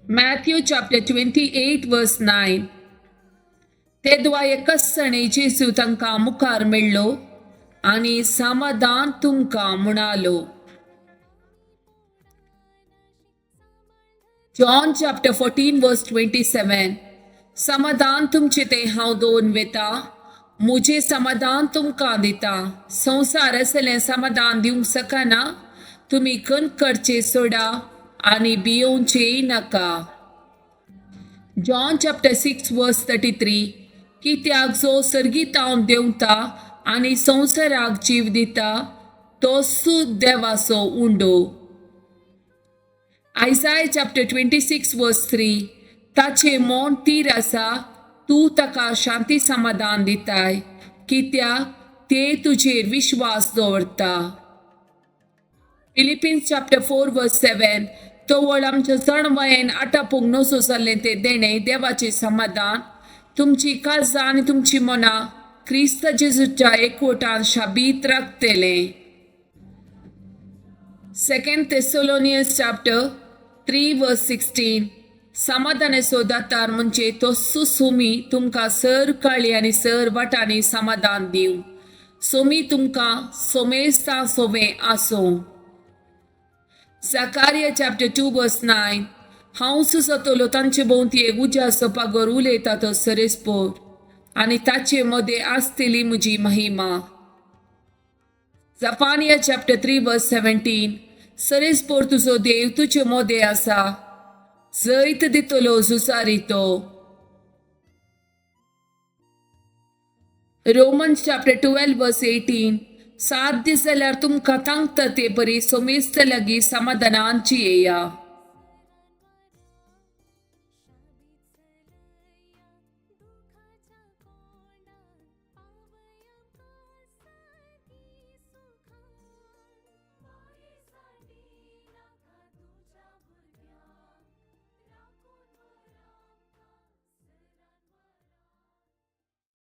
Matthew chapter 28 verse 9. तेदवा एकच जेजू तांकां मुखार मेळ्ळो आनी समाधान तुमकां म्हणालो. John chapter 14 verse 27. समाधान तुमचें तें हांव दवरून वेता, म्हजें समाधान तुमकां दिता. संवसार असलें समाधान दिवंक शकना. तुमी कणकणचें सोडा आनी भियोवचेंय नाका. John chapter 6 verse 33. कित्याक जो सर्गीतावन देंवता आनी संवसाराक जीव दिता तो सुद देवाचो उंडो. Isaiah chapter 26 verse 3. ताचें मन तीर आसा, तूं ताका शांती समाधान दिताय, कित्याक ते तुजेर विश्वास दवरता. Philippians chapter 4 verse 7. तवळ आमच्या जाणवायेन आटापूंक नजो जाल्लें तें देणें देवाचें समाधान तुमची काळजां आनी तुमची मनां क्रिस्त जेजूच्या एकवटान शाबीत राखतलें. 2 Thessalonians chapter 3 verse 16. समाधानाचो दातार म्हणजे तो सुसुमी तुमकां सर काळी आनी सर वाटांनी समाधान दिवं. सोमी तुमकां सोमेस्तां सोवें आसूं. Zechariah chapter 2 verse 9. हांव सुसतलो तांचे भोंवती एक उज्याचो पागोर उलयता तो सरेस्पोर आनी ताचे मदें आसतली म्हजी महिमा. Zephaniah chapter 3 verse 17. सरेस्पोर तुजो देव तुजे मदें आसा, जैत दितलो झुजारी तो. Romans chapter 12 verse 18. सात दीस जाल्यार तुमकां तांकता ते परी सोमेस्त लागीं समाधानान जियेया.